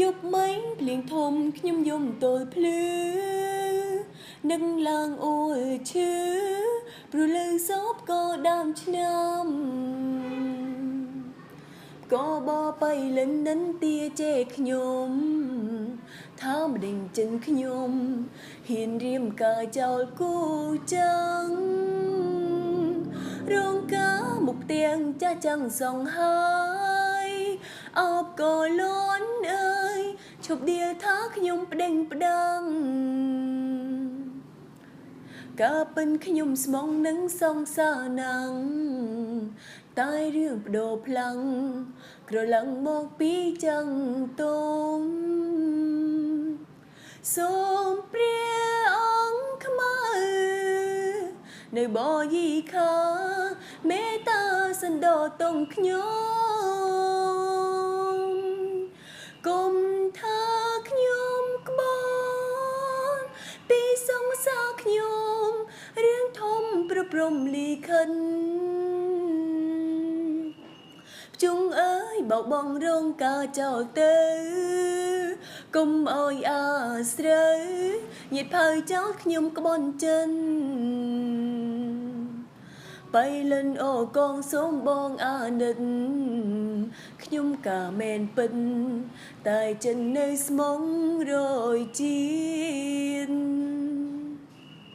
យប់មិញភ្លៀងធំខ្ញុំយំទល់ភ្លឺ នឹងឡើងអួលឈឺ ព្រោះលើសពក៏ដើមឆ្នាំ ក៏បបៃលិននិនទាជេខ្ញុំ ថាម្ដេញចិនខ្ញុំហ៊ានរៀមការចោលគូចឹង រងការមុខទាំងចាស់ចាំងសងហើយ អបក៏លន់អើយ ឈប់ដៀលថាខ្ញុំប្តេងប្តឹង កាពិនខ្ញុំស្មងនឹងសងសាណាំង តែរឿងបដូរផ្លាំងក្រឡឹងមកពីចឹងទុំ សូមព្រះអង្គខ្មៅនៅបយីខាមេត្តាសន្តោតុងខ្ញុំ គុំថាខ្ញុំក្បត់ពីសង្សារខ្ញុំ រឿងធំប្រព្រំលីខិនជុងអើយ បោបងរងការចោលទៅ គុំអើយអាស្រូវញាតផៅចោលខ្ញុំក្បន់ចិនបៃលិន អូកងសូមបងអាណិតខ្ញុំ កាមែនពិនតែចិននៅស្មងរយជាតិ។